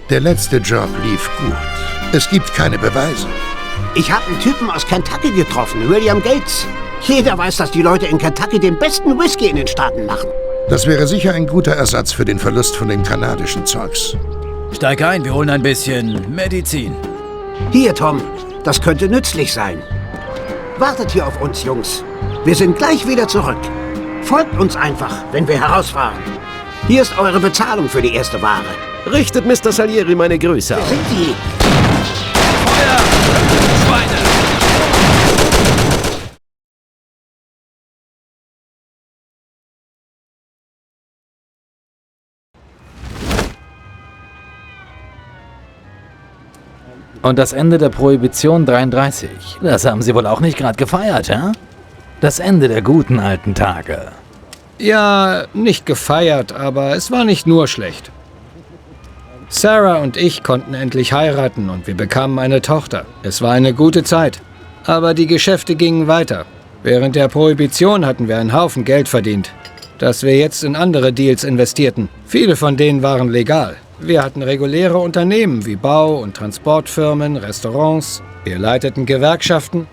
Der letzte Job lief gut. Es gibt keine Beweise. Ich habe einen Typen aus Kentucky getroffen, William Gates. Jeder weiß, dass die Leute in Kentucky den besten Whisky in den Staaten machen. Das wäre sicher ein guter Ersatz für den Verlust von dem kanadischen Zeugs. Steig ein, wir holen ein bisschen Medizin. Hier, Tom, das könnte nützlich sein. Wartet hier auf uns, Jungs. Wir sind gleich wieder zurück. Folgt uns einfach, wenn wir herausfahren. Hier ist eure Bezahlung für die erste Ware. Richtet Mr. Salieri meine Grüße Wer aus. sind die? Feuer! Schweine! Und das Ende der Prohibition 33. Das haben sie wohl auch nicht gerade gefeiert, hä? Das Ende der guten alten Tage. Ja, nicht gefeiert, aber es war nicht nur schlecht. Sarah und ich konnten endlich heiraten und wir bekamen eine Tochter. Es war eine gute Zeit. Aber die Geschäfte gingen weiter. Während der Prohibition hatten wir einen Haufen Geld verdient, das wir jetzt in andere Deals investierten. Viele von denen waren legal. Wir hatten reguläre Unternehmen wie Bau- und Transportfirmen, Restaurants. Wir leiteten Gewerkschaften.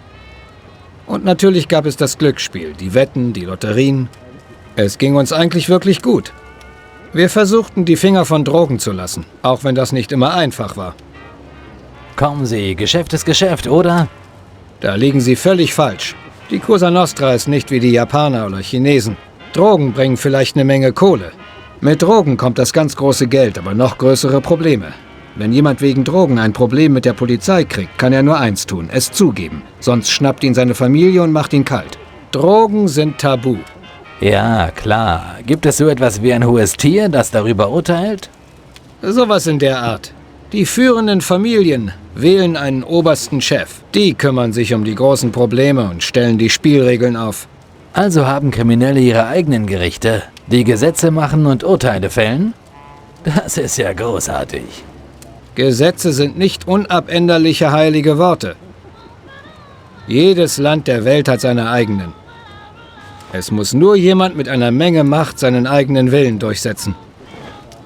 Und natürlich gab es das Glücksspiel, die Wetten, die Lotterien. Es ging uns eigentlich wirklich gut. Wir versuchten, die Finger von Drogen zu lassen, auch wenn das nicht immer einfach war. Kommen Sie, Geschäft ist Geschäft, oder? Da liegen Sie völlig falsch. Die Cosa Nostra ist nicht wie die Japaner oder Chinesen. Drogen bringen vielleicht eine Menge Kohle. Mit Drogen kommt das ganz große Geld, aber noch größere Probleme. Wenn jemand wegen Drogen ein Problem mit der Polizei kriegt, kann er nur eins tun, es zugeben. Sonst schnappt ihn seine Familie und macht ihn kalt. Drogen sind tabu. Ja, klar. Gibt es so etwas wie ein hohes Tier, das darüber urteilt? Sowas in der Art. Die führenden Familien wählen einen obersten Chef. Die kümmern sich um die großen Probleme und stellen die Spielregeln auf. Also haben Kriminelle ihre eigenen Gerichte, die Gesetze machen und Urteile fällen? Das ist ja großartig. Gesetze sind nicht unabänderliche heilige Worte. Jedes Land der Welt hat seine eigenen. Es muss nur jemand mit einer Menge Macht seinen eigenen Willen durchsetzen.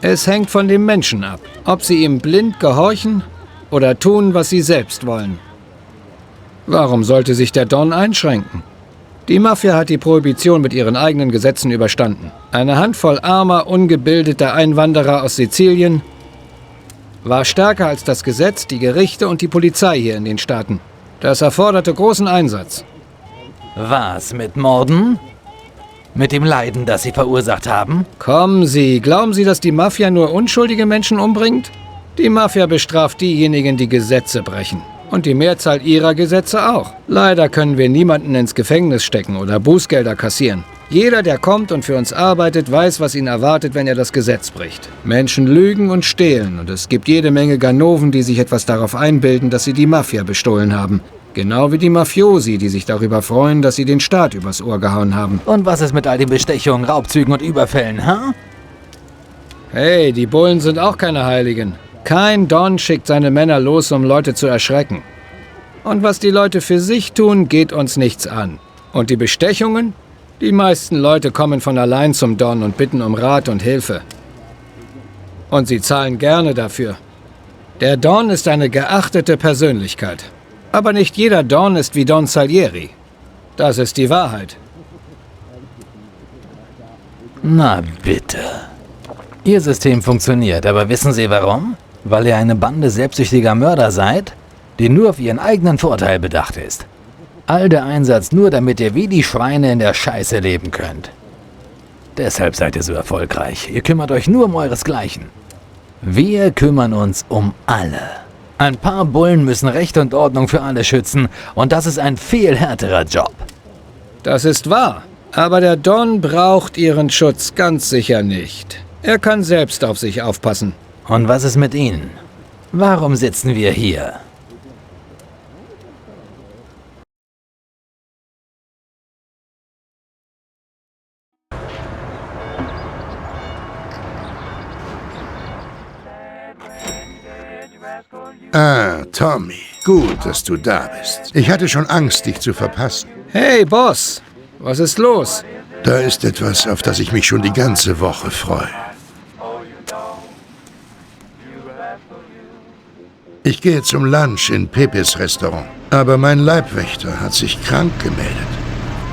Es hängt von dem Menschen ab, ob sie ihm blind gehorchen oder tun, was sie selbst wollen. Warum sollte sich der Don einschränken? Die Mafia hat die Prohibition mit ihren eigenen Gesetzen überstanden. Eine Handvoll armer, ungebildeter Einwanderer aus Sizilien war stärker als das Gesetz, die Gerichte und die Polizei hier in den Staaten. Das erforderte großen Einsatz. Was mit Morden? Mit dem Leiden, das sie verursacht haben? Kommen Sie, glauben Sie, dass die Mafia nur unschuldige Menschen umbringt? Die Mafia bestraft diejenigen, die Gesetze brechen. Und die Mehrzahl ihrer Gesetze auch. Leider können wir niemanden ins Gefängnis stecken oder Bußgelder kassieren. Jeder, der kommt und für uns arbeitet, weiß, was ihn erwartet, wenn er das Gesetz bricht. Menschen lügen und stehlen und es gibt jede Menge Ganoven, die sich etwas darauf einbilden, dass sie die Mafia bestohlen haben. Genau wie die Mafiosi, die sich darüber freuen, dass sie den Staat übers Ohr gehauen haben. Und was ist mit all den Bestechungen, Raubzügen und Überfällen, ha? Hey, die Bullen sind auch keine Heiligen. Kein Don schickt seine Männer los, um Leute zu erschrecken. Und was die Leute für sich tun, geht uns nichts an. Und die Bestechungen? Die meisten Leute kommen von allein zum Don und bitten um Rat und Hilfe. Und sie zahlen gerne dafür. Der Don ist eine geachtete Persönlichkeit. Aber nicht jeder Don ist wie Don Salieri. Das ist die Wahrheit. Na bitte. Ihr System funktioniert, aber wissen Sie warum? Weil ihr eine Bande selbstsüchtiger Mörder seid, die nur auf ihren eigenen Vorteil bedacht ist. All der Einsatz nur, damit ihr wie die Schweine in der Scheiße leben könnt. Deshalb seid ihr so erfolgreich. Ihr kümmert euch nur um euresgleichen. Wir kümmern uns um alle. Ein paar Bullen müssen Recht und Ordnung für alle schützen und das ist ein viel härterer Job. Das ist wahr. Aber der Don braucht ihren Schutz ganz sicher nicht. Er kann selbst auf sich aufpassen. Und was ist mit Ihnen? Warum sitzen wir hier? Ah, Tommy. Gut, dass du da bist. Ich hatte schon Angst, dich zu verpassen. Hey, Boss. Was ist los? Da ist etwas, auf das ich mich schon die ganze Woche freue. Ich gehe zum Lunch in Pepes Restaurant. Aber mein Leibwächter hat sich krank gemeldet.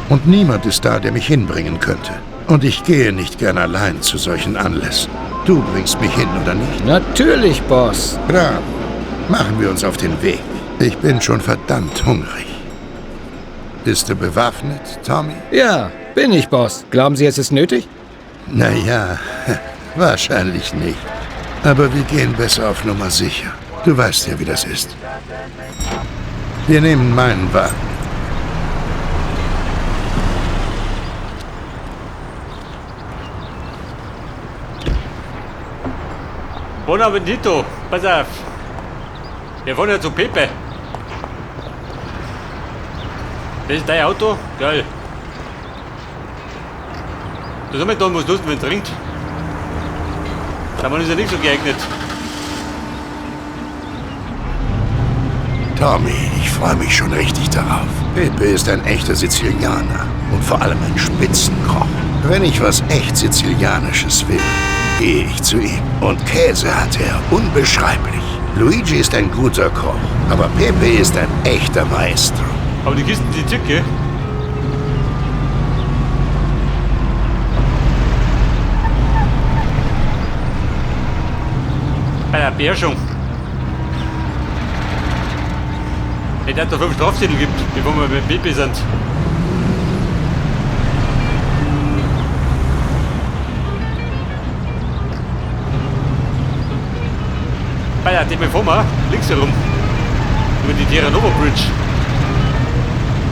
Und niemand ist da, der mich hinbringen könnte. Und ich gehe nicht gern allein zu solchen Anlässen. Du bringst mich hin, oder nicht? Natürlich, Boss. Bravo. Machen wir uns auf den Weg. Ich bin schon verdammt hungrig. Bist du bewaffnet, Tommy? Ja, bin ich, Boss. Glauben Sie, es ist nötig? Naja, wahrscheinlich nicht. Aber wir gehen besser auf Nummer sicher. Du weißt ja, wie das ist. Wir nehmen meinen Wagen. Buon appetito. Pass auf. Wir fahren ja zu Pepe. Das ist dein Auto? Geil. Du soll mal da, was los, wenn es trinkt. Der Mann ist ja nicht so geeignet. Tommy, ich freue mich schon richtig darauf. Pepe ist ein echter Sizilianer und vor allem ein Spitzenkoch. Wenn ich was echt Sizilianisches will, gehe ich zu ihm. Und Käse hat er unbeschreiblich. Luigi ist ein guter Koch, aber Pepe ist ein echter Maestro. Aber die Kisten sind dick, gell? Bei der Beherrschung. Wenn es da 5 Strafzettel gibt, bevor wir beim Pepe sind. Bei der dem fahren wir links herum. Über die Terra Nova Bridge.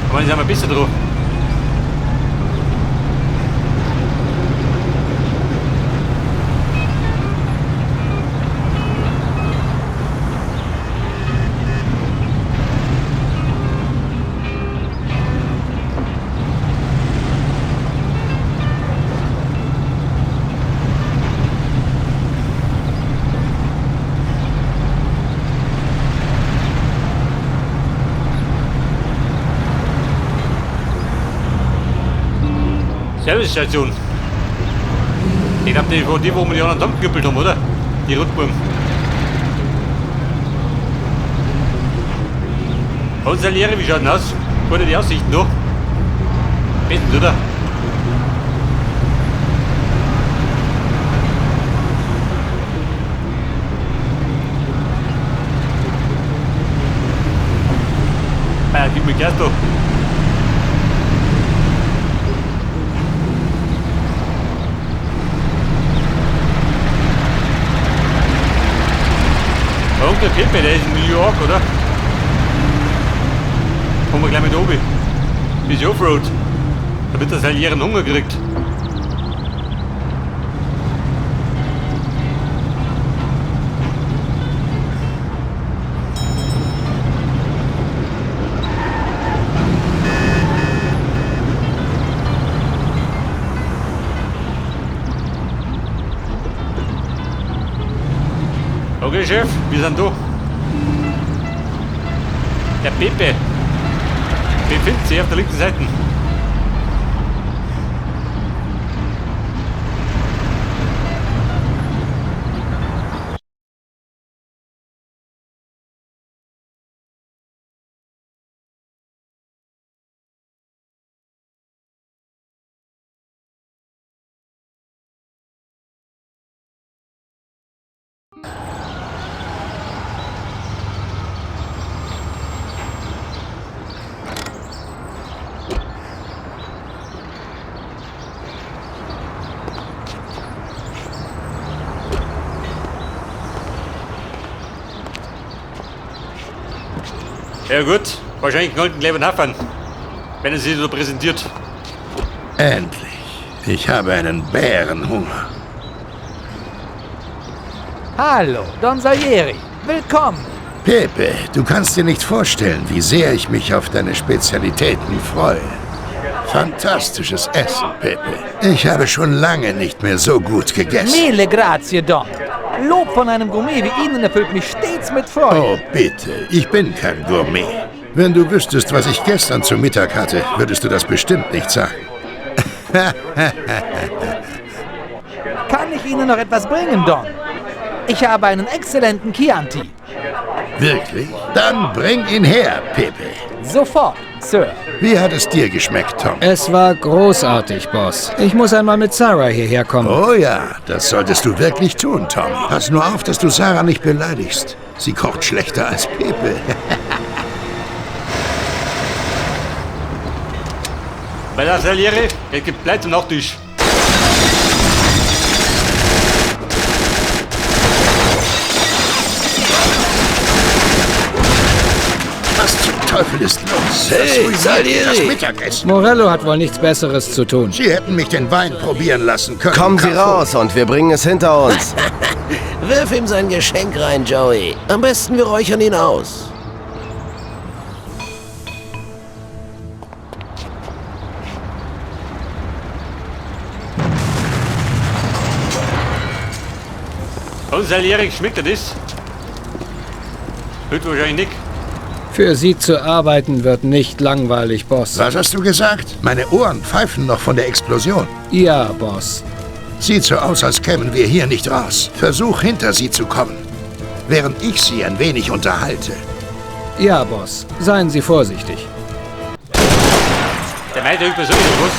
Aber dann sind wir besser dran. Servicestation. Ich glaube, die, die, wo wir die anderen zusammengeknüppelt haben, oder? Die Rotbuben. Und Salieri, wie schaut denn aus? Gute die Aussicht noch? Bestens, oder? Ah, gib mir Gas da. Onkel Pepe, der ist in New York, oder? Kommen wir gleich mit oben. Bisschen Offroad. Damit der Salieri einen Hunger kriegt. Okay, Chef, wir sind da. Der Pepe befindet sich auf der linken Seite. Ja gut, wahrscheinlich knallt gleich beim Hafen, wenn er sich so präsentiert. Endlich. Ich habe einen Bärenhunger. Hallo, Don Salieri. Willkommen. Pepe, du kannst dir nicht vorstellen, wie sehr ich mich auf deine Spezialitäten freue. Fantastisches Essen, Pepe. Ich habe schon lange nicht mehr so gut gegessen. Mille grazie, Don. Lob von einem Gourmet wie Ihnen erfüllt mich stets mit Freude. Oh, bitte, ich bin kein Gourmet. Wenn du wüsstest, was ich gestern zu Mittag hatte, würdest du das bestimmt nicht sagen. Kann ich Ihnen noch etwas bringen, Don? Ich habe einen exzellenten Chianti. Wirklich? Dann bring ihn her, Pepe. Sofort, Sir. Wie hat es dir geschmeckt, Tom? Es war großartig, Boss. Ich muss einmal mit Sarah hierher kommen. Oh ja, das solltest du wirklich tun, Tom. Pass nur auf, dass du Sarah nicht beleidigst. Sie kocht schlechter als Pepe. Bei der Salieri, es gibt gleich zum Nachtisch. Was zum Teufel ist los? Hey, das Salieri! Das Mittagessen. Morello hat wohl nichts Besseres zu tun. Sie hätten mich den Wein probieren lassen können. Kommen Sie Capo. raus und wir bringen es hinter uns. Wirf ihm sein Geschenk rein, Joey. Am besten wir räuchern ihn aus. Und Salieri, schmeckt dir das? Heute wahrscheinlich nicht. Für Sie zu arbeiten wird nicht langweilig, Boss. Was hast du gesagt? Meine Ohren pfeifen noch von der Explosion. Ja, Boss. Sieht so aus, als kämen wir hier nicht raus. Versuch, hinter sie zu kommen, während ich sie ein wenig unterhalte. Ja, Boss. Seien Sie vorsichtig. Der meint ja über sowieso was.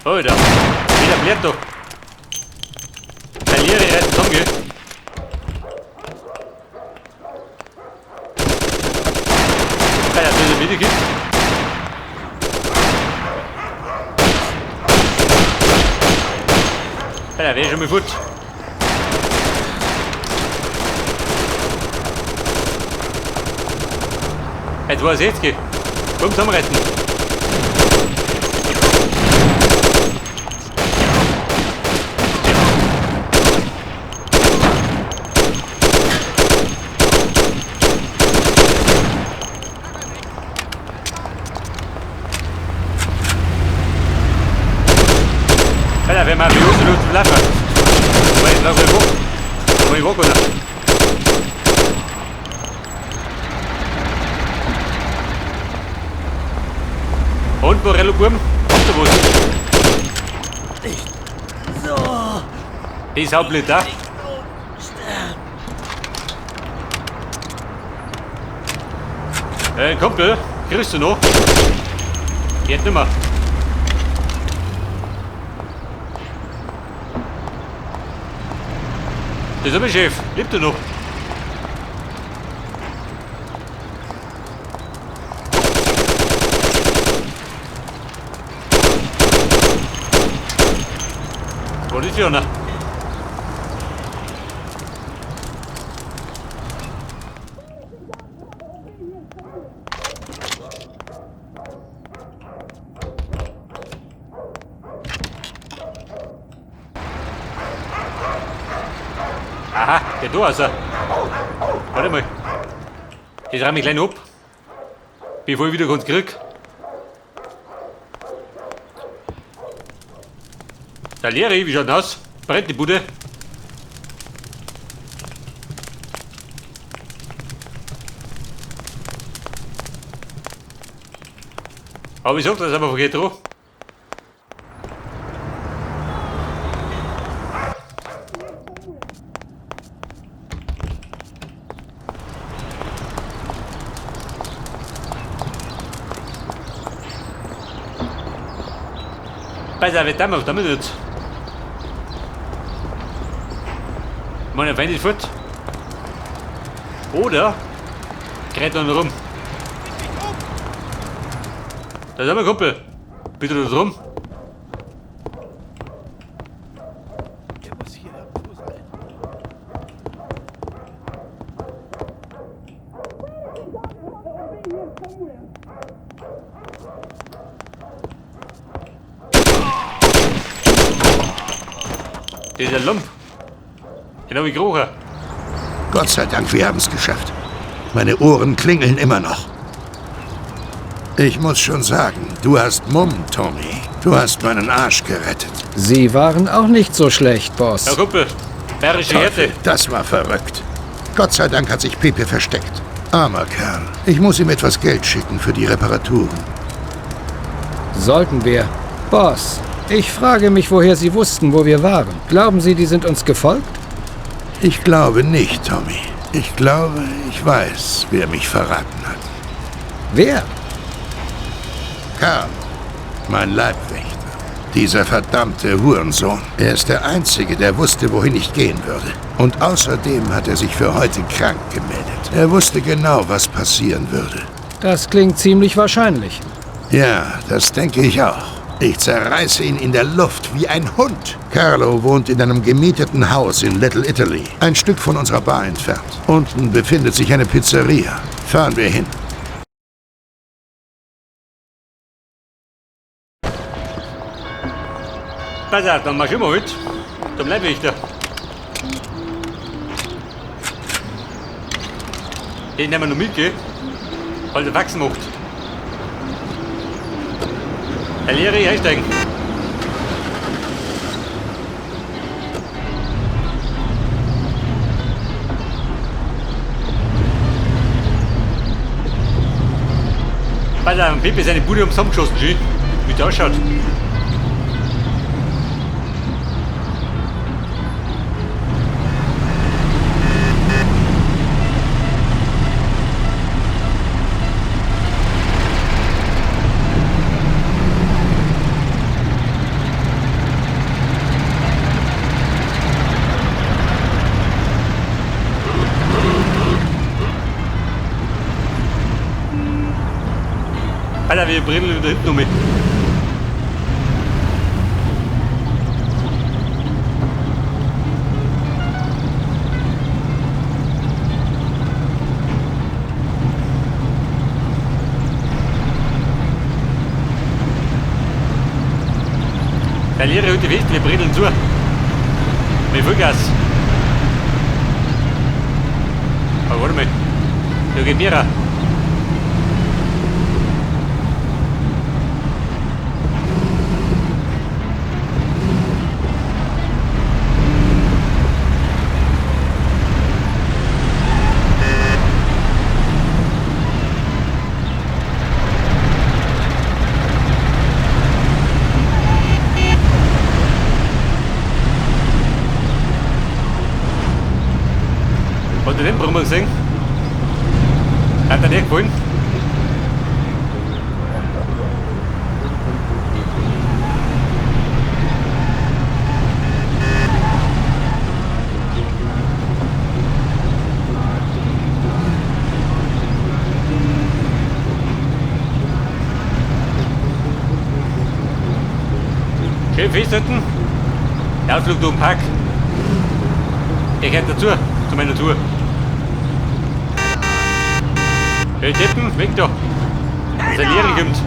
Alter, wieder blärt doch. Salieri reißt zusammen, gell? Alter, das ist wieder gibt. Alter, wer ist schon mal fort? Jetzt war es jetzt, gell? Komm, zusammenreiten. Alter, wenn Mafioso nur zu laufen. Weil, lass mal wo. Mal wo, oder? Und Morello Burm, habt ihr was? So. Die ist auch blöd, da. Kumpel, kriegst du noch? Geht nimmer. Das ist aber Chef, lebt er noch? Wo ist Jona? Aha, der da ist er. Warte mal. Das räume ich gleich noch ab. Bevor ich wieder ganz krieg. Salieri, wie schaut denn aus? Brennt die Bude? Aber ich sag, das ist aber verkehrt dran. Pass auf, jetzt auf damit jetzt. Meine Feind ist fort. Oder gerät dann rum. Da ist mein Kumpel. Bitte da rum. Der muss hier irgendwo sein. Das ist ein Lump. Den hab ich gerochen. Gott sei Dank, wir haben es geschafft. Meine Ohren klingeln immer noch. Ich muss schon sagen, du hast Mumm, Tommy. Du hast meinen Arsch gerettet. Sie waren auch nicht so schlecht, Boss. Ja, Kumpel. Bayerische Teufel, Härte. das war verrückt. Gott sei Dank hat sich Pepe versteckt. Armer Kerl. Ich muss ihm etwas Geld schicken für die Reparaturen. Sollten wir. Boss, Ich frage mich, woher sie wussten, wo wir waren. Glauben Sie, die sind uns gefolgt? Ich glaube nicht, Tommy. Ich glaube, ich weiß, wer mich verraten hat. Wer? Carlo, mein Leibwächter. Dieser verdammte Hurensohn. Er ist der Einzige, der wusste, wohin ich gehen würde. Und außerdem hat er sich für heute krank gemeldet. Er wusste genau, was passieren würde. Das klingt ziemlich wahrscheinlich. Ja, das denke ich auch. Ich zerreiße ihn in der Luft wie ein Hund. Carlo wohnt in einem gemieteten Haus in Little Italy, ein Stück von unserer Bar entfernt. Unten befindet sich eine Pizzeria. Fahren wir hin. Pass auf, dann marschieren wir halt. Zum Leibwächter. Den nehmen wir noch mit, gell? Weil der Wachsen macht. Herr Lehrer, einsteigen. Pass auf, Pepe seine Bude ums zusammengeschossen, schön. Wie der ausschaut. Alter, wir brillen da hinten um mich. Der Lehrer heute West, wir brillen zu. Mit Vollgas. Aber warte mal. Da geht mehrer. Hat er den Brummer gesehen? Hat er nicht gefallen? Schön festhalten. Der Ausflug durch den Park. Der gehört dazu, zu meiner Tour. Hey Deppen, weg da! Unser Lehrer kommt!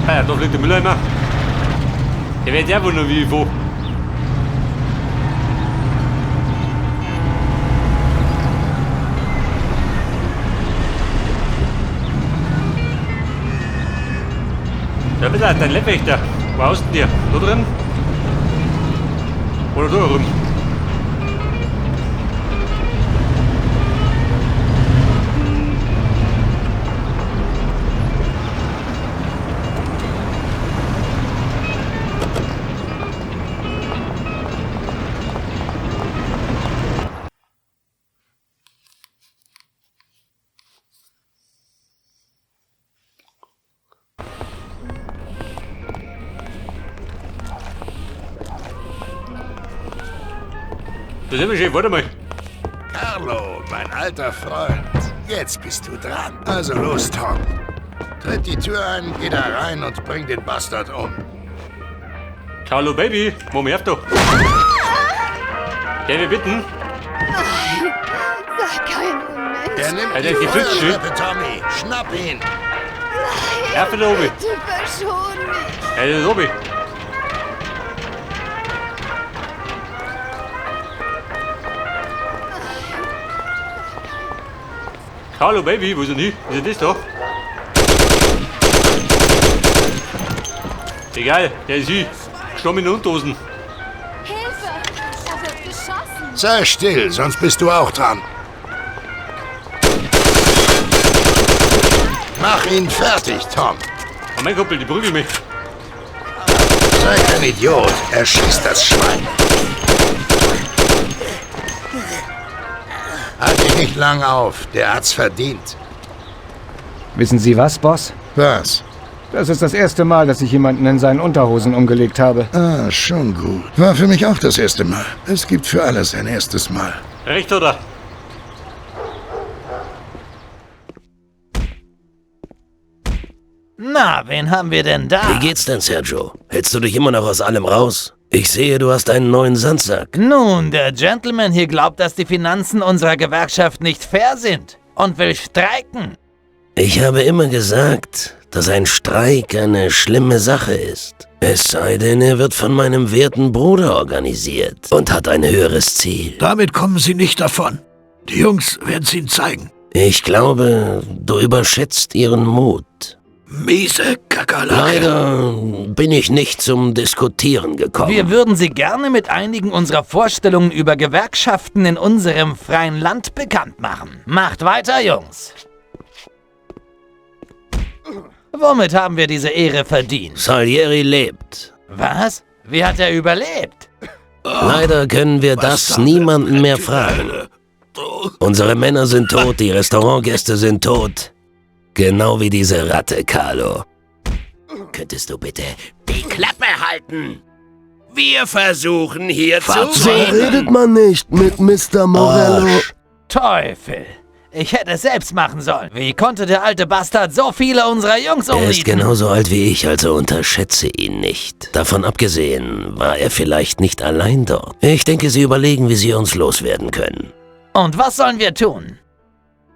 Ah ja, da fliegt der Mülleimer. Der wird ja wundern, wie ich wo. Da bist du, dein Leibwächter. Wo hast du denn dir? Da drin? Oder da rum? Da sind wir schon, warte mal. Carlo, mein alter Freund. Jetzt bist du dran. Also los, Tom. Tritt die Tür ein, geh da rein und bring den Bastard um. Carlo Baby, Mami, auf da. Darf ich bitten? Nein, sei kein Unmensch. Er nimmt Alter, die die Pfütze. Feuertreppe, Tommy. Schnapp ihn. Nein, Auf da oben. bitte verschon mich. Hey, da oben. Carlo, Baby, wo ist denn hin? Ist denn das da? Egal, der ist hin. Gestorben in den Unterhosen. Hilfe! Er wird geschossen! Sei still, sonst bist du auch dran. Mach ihn fertig, Tom. Oh, mein Kumpel, die prügeln mich. Sei kein Idiot. Erschieß das Schwein. Halt dich nicht lang auf. Der hat's verdient. Wissen Sie was, Boss? Was? Das ist das erste Mal, dass ich jemanden in seinen Unterhosen umgelegt habe. Ah, schon gut. War für mich auch das erste Mal. Es gibt für alles ein erstes Mal. Recht, oder? Na, wen haben wir denn da? Wie geht's denn, Sergio? Hältst du dich immer noch aus allem raus? Ich sehe, du hast einen neuen Sandsack. Nun, der Gentleman hier glaubt, dass die Finanzen unserer Gewerkschaft nicht fair sind und will streiken. Ich habe immer gesagt, dass ein Streik eine schlimme Sache ist. Es sei denn, er wird von meinem werten Bruder organisiert und hat ein höheres Ziel. Damit kommen Sie nicht davon. Die Jungs werden's Ihnen zeigen. Ich glaube, du überschätzt ihren Mut. Miese Kakerlake. Leider bin ich nicht zum Diskutieren gekommen. Wir würden Sie gerne mit einigen unserer Vorstellungen über Gewerkschaften in unserem freien Land bekannt machen. Macht weiter, Jungs. Womit haben wir diese Ehre verdient? Salieri lebt. Was? Wie hat er überlebt? Leider können wir das niemanden mehr fragen. Unsere Männer sind tot, die Restaurantgäste sind tot. Genau wie diese Ratte, Carlo. Könntest du bitte die Klappe halten? Wir versuchen hier zu So redet man nicht mit Mr. Morello. Teufel! Ich hätte es selbst machen sollen. Wie konnte der alte Bastard so viele unserer Jungs Er ist umnieten? genauso alt wie ich, also unterschätze ihn nicht. Davon abgesehen war er vielleicht nicht allein dort. Ich denke, sie überlegen, wie sie uns loswerden können. Und was sollen wir tun?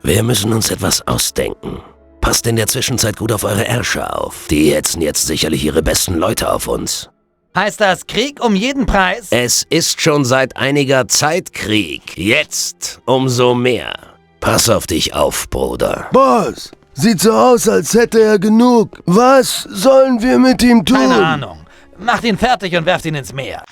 Wir müssen uns etwas ausdenken. Passt in der Zwischenzeit gut auf eure Ärsche auf. Die hetzen jetzt sicherlich ihre besten Leute auf uns. Heißt das Krieg um jeden Preis? Es ist schon seit einiger Zeit Krieg. Jetzt umso mehr. Pass auf dich auf, Bruder. Boss, sieht so aus, als hätte er genug. Was sollen wir mit ihm tun? Keine Ahnung. Macht ihn fertig und werft ihn ins Meer.